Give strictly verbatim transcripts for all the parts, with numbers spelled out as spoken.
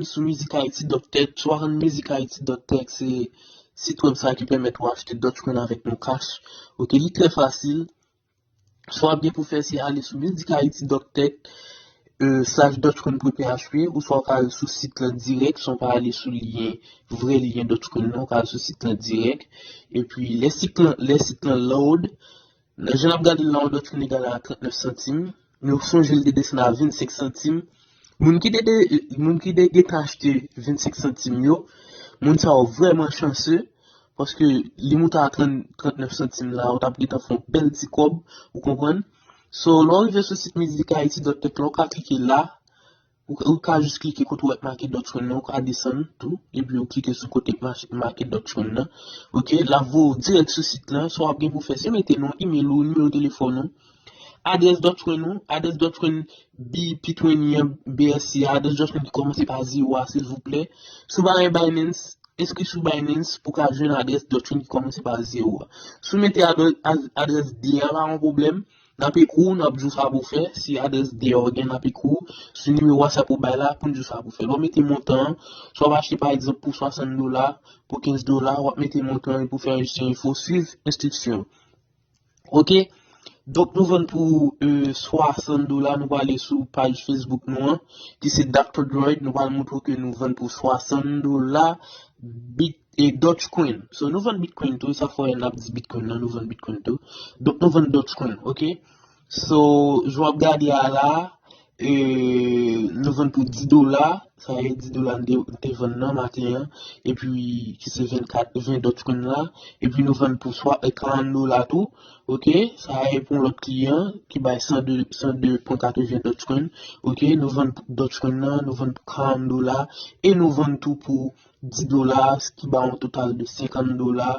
sou Mizik Ayiti dot tech. Si w aprann Mizik Ayiti dot tech, se sit wèb sa ki pèmèt ou achte Dogecoin avèk non cash. Ok, li trè fasil. Sa w ap gen pou fè, se ale sou Mizik Ayiti dot tech, euh, slash Dogecoin point P H P, ou swa w ka al sou sit lan dirèk, san w pa ale sou lyen, vrè lyen Dogecoin nan, ou ka al sou sit lan dirèk. Epi, lè sit lan, lè sit lan load, jan n ap gade l la, yon Dogecoin egal a trannèf santim. Nou sonje l te desann a vennsenk santim. Moun ki te, de, moun ki te gentan achte vennsenk santim yo, moun sa yo vrèman chanse, paske li moute a trant, trannèf santim la, ou t ap gentan fè yon bèl ti kòb, ou konprann? So, lè w rive sou sit Mizik Ayiti dot tech la, ou ka klike la, ou, ou ka jis klike kote w wè make Dogecoin nan, ou ka desann tou, epi ou klike sou kote make Dogecoin nan. Ok, l ap voye w dirèk sou sit lan, sa w ap gen pou fè, se mete non, email ou, nimewo telefòn ou, adrès Dogecoin ou, adrès Dogecoin B P twenty an, B S C a, adrès Dogecoin ki kòmanse pa zewo a, silvouplè. Si w pa gen Binance, enskri sou Binance pou w ka jwenn adrès Dogecoin ki kòmanse pa zewo a. Si w mete adrès, ad- adrès D a, pa yon pwoblèm. N ap ekri w, n ap di w sa pou w fè. Si adrès D a w gen, n ap ekri w sou nimewo WhatsApp ou bay la pou n di w sa pou w fè. Lè w mete montan an, si w ap achte pa egzanp pou swasant dola, pou kenz dola, w ap mete montan an pou fè anrejistre enfo, swiv enstriksyon. Ok? Donk, nou vann pou, euh, swasant dola, nou prale sou paj Facebook nou an, ki se Doctor Droid, nou pral montre w ke nou vann pou swasant dola bit, e Dogecoin. So, nou vann Bitcoin tou, sa fè n ap di Bitcoin nan, nou vann Bitcoin tou. Donk, nou vann Dogecoin, ok? So, jan w ap gade a la, e, nou vann pou dis dola, sa e dis dola n te, n te vann nan maten an, epi ki se vennkat, ven Dogecoin la, epi nou vann pou swa, e, karant dola tou, ok, sa e pou yon lòt kliyan ki bay san de, san de pwen katreven Dogecoin, ok, nou vann Dogecoin nan, nou vann pou karant dola, e nou vann tou pou dis dola, ki ba yon total de senkant dola,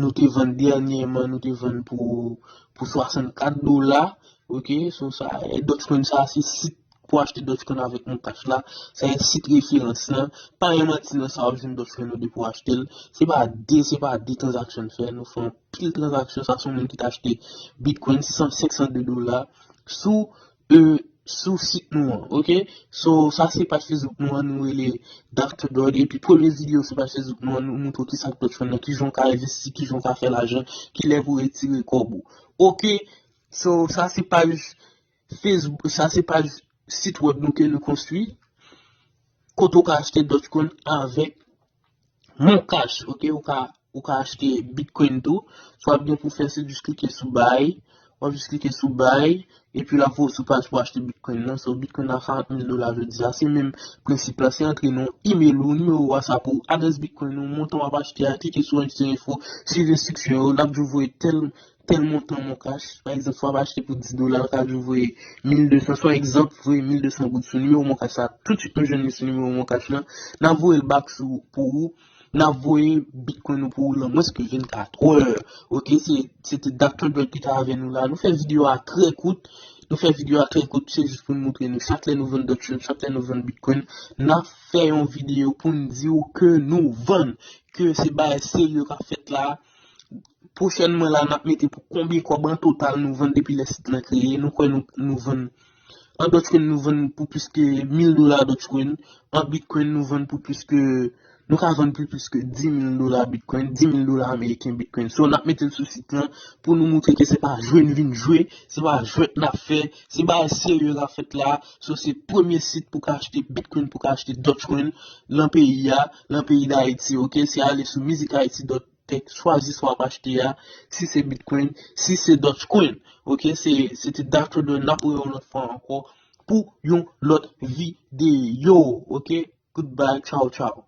nou te vann dènyèman, nou te vann pou, pou swasannkat dola, ok, so sa, e Dogecoin sa, se sit pou achte Dogecoin avèk Moncash la, sa e sit referans lan, pa gen manti nan sa, w ap jwenn Dogecoin ou depi w achte l, se pa de, se pa de tranzaksyon n fè, nou fè anpil tranzaksyon, sa se yon moun ki t achte Bitcoin san, senk san de dola, sou, e, sou sit nou an, ok? So, sa se paj Facebook nou an, nou rele Doctor Droid, epi premye videyo sou paj Facebook nou an, nou montre w kisa k Dogecoin nan, kijan w ka envesti, kijan w ka fè lajan, kilè pou retire kòb ou. Ok? So, sa se paj Facebook, sa se paj sit wèb nou ke nou konstwi, kote w ka achte Dogecoin avèk Moncash, ok? Ou ka, ou ka achte Bitcoin tou. Sa w ap gen pou fè, se jis klike sou buy. W ap jis klike sou buy, epi l ap voye w sou paj pou achte Bitcoin nan. So, Bitcoin nan karant mil dola jodi a. Se menm prensip la, se antre non, email ou, nimewo WhatsApp ou, adrès Bitcoin ou, montan w ap achte a, klike sou enregistre enfo, swiv enstriksyon yo, l ap di w voye tèl tèl montan Moncash. Pa egzanp, si w ap achte pou dis dola, l ka di w voye mil de san. Si w egzanp, voye mil de san goud sou nimewo Moncash la. Toutswit nou jwenn li sou nimewo Moncash lan. N ap voye l back sou, pou ou. N ap voye Bitcoin ou pou ou lan mwens ke vennkat è. Ok, se, se te Doctor Dread ki te avè nou la. Nou fè videyo a trè kout. Nou fè videyo a trè kout. Se jis pou n montre nou. Chak lè nou vann Dogecoin, chak lè nou vann Bitcoin, n ap fè yon videyo pou n di w ke nou vann. Ke se bagay serye k ap fèt la. Pwochènman la, n ap mete pou konbyen kòb an total nou vann depi lè sit lan kreye. Nou kwè nou, nou vann, an Dogecoin, nou vann pou plis ke mil dola Dogecoin. An Bitcoin, nou vann pou plis ke, nou ka vann pou plis ke dis mil dola Bitcoin, dis mil dola ameriken Bitcoin. So, n ap mete l sou sit lan pou nou montre ke se pa jwe n vin jwe, se pa jwèt n ap fè, se bagay serye k ap fèt la. So, se premye sit pou ka achte Bitcoin, pou ka achte Dogecoin lan peyi a, lan peyi Dayiti, ok? Se ale sou Mizik Ayiti dot tech, chwazi sa w ap achte a, si se Bitcoin, si se Dogecoin. Ok, se, se te Doctor Don, n ap wè yon lòt fwa ankò pou yon lòt videyo. Ok, goodbye, ciao, ciao.